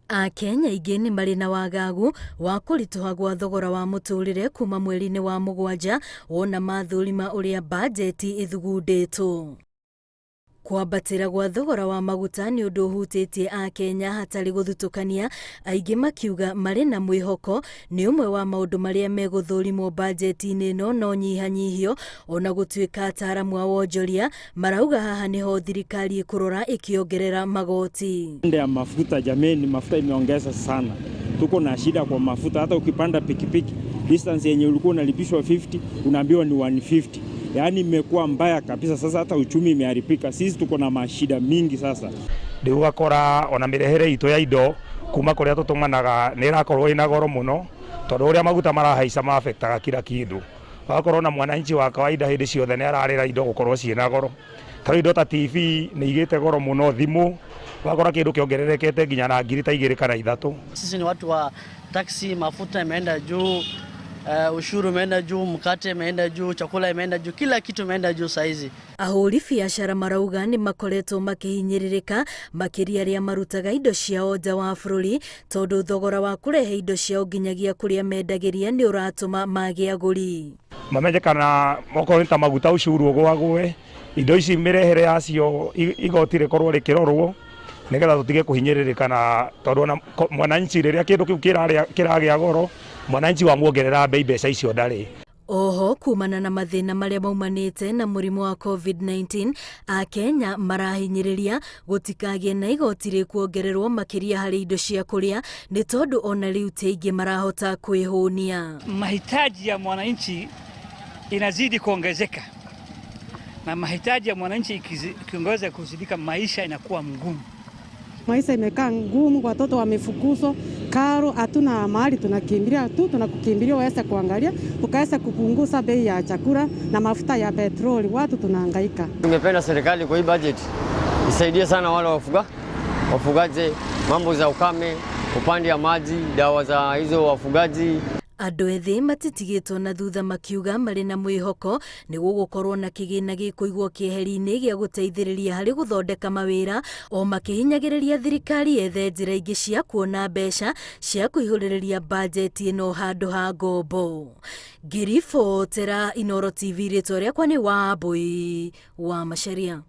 Akenya aingĩ nĩ marĩ na wagagu wa kũritũha gwa thogora wa mũtũrĩre kuma mweri-inĩ wa mũgwanja wona mathũrima ũrĩa bajeti ĩthugundĩtwo. Kwambatĩra gwa thogora wa maguta nĩ ũndũ ũhutĩtie Akenya hatarĩ gũthutũkania, aingĩ makiuga marĩ na mwĩhoko nĩ ũmwe wa maũndũ marĩa megũthũrimwo bajeti-inĩ ĩno no nyihanyihio, ona gũtuĩka ataaramu a wonjoria marauga haha nĩho thirikari ĩkũrora ĩkĩongerera magoti. Ya mafuta jameni, mafuta imeongeza sana, tuko na shida kwa mafuta. Hata ukipanda pikipiki distance yenye ulikuwa unalipishwa 50 unaambiwa ni 150. Yaani imekuwa mbaya kabisa. Sasa hata uchumi imeharibika, sisi tuko na mashida mingi sasa. Rĩu ũgakora ona mĩrehere itũ ya indo kuma kũrĩa tũtũmanaga nĩ ĩrakorwo ĩna goro mũno tondũ ũrĩa maguta marahaica maafektaga kila kĩndũ. Ũgakorwo na mwananchi wa kawaida hĩndĩ ciothe nĩ ararĩra indo gũkorwo ciĩna goro. Ta rĩu indo ta TV nĩ igĩte goro mũno, thimũ ũgakora kĩndũ kĩongererekete nginya na ngiri ta igĩrĩ kana ithatũ. Sisi ni watu wa taxi, mafuta imeenda juu, ushuru imeenda juu, mkate imeenda juu, chakula imeenda juu, kila kitu imeenda juu saizi. Ahũri biacara marauga nĩ makoretwo makĩhinyĩrĩrĩka makĩria arĩa marutaga indo ciao nja wa bũrũri tondũ thogora wa kũrehe indo ciao nginyagia kũrĩa mendagĩria nĩ ũratũma mage agũri. Mamenye kana okorwo nĩ ta maguta ucuru ũgwagwe, indo ici mĩrehere yacio igoti rĩkorwo rĩkĩrorwo nĩgetha tũtige kũhinyĩrĩrĩka na tondũ ona mwananchi rĩrĩa kĩndũ kĩu kĩragĩa goro mwananchi wamuongerera bei mbeca icio ndarĩ. Oho kumana na mathĩna marĩa maumanĩte na mũrimũ wa COVID-19, Akenya marahinyĩrĩria gũtikagĩe na igoti rĩkuongererwo makĩria harĩ indo cia kũrĩa nĩ tondũ ona rĩu ti aingĩ marahota kwĩhũnia. Mahitaji ya mwananchi inazidi kuongezeka na mahitaji ya mwananchi ikiongeza kuzidika, maisha inakuwa ngumu. Maisha imekaa ngumu, watoto wamefukuzwa karo, hatuna mahali tunakimbilia tu, tunakukimbilia waweze kuangalia, ukaweza kupunguza bei ya chakula na mafuta ya petroli, watu tunahangaika. Tungependa serikali kwa hii budget isaidie sana wale wafugaji, mambo za ukame, upande ya maji, dawa za hizo wafugaji. Andũ ethĩ matitigĩtwo na thutha makiuga marĩ na mwĩhoko nĩ gũgũkorwo na kĩgĩna gĩkũigwo kĩeheri-inĩ gĩa gũteithĩrĩria harĩ gũthondeka mawĩra o makĩhinyagĩrĩria thirikari yethe njĩra ingĩ cia kuona mbeca cia kũihũrĩrĩria bajeti ĩno handũ ha ngombo. Ngĩribotera Inooro TV, rĩtwa rĩakwa nĩ Wambui wa Macharia.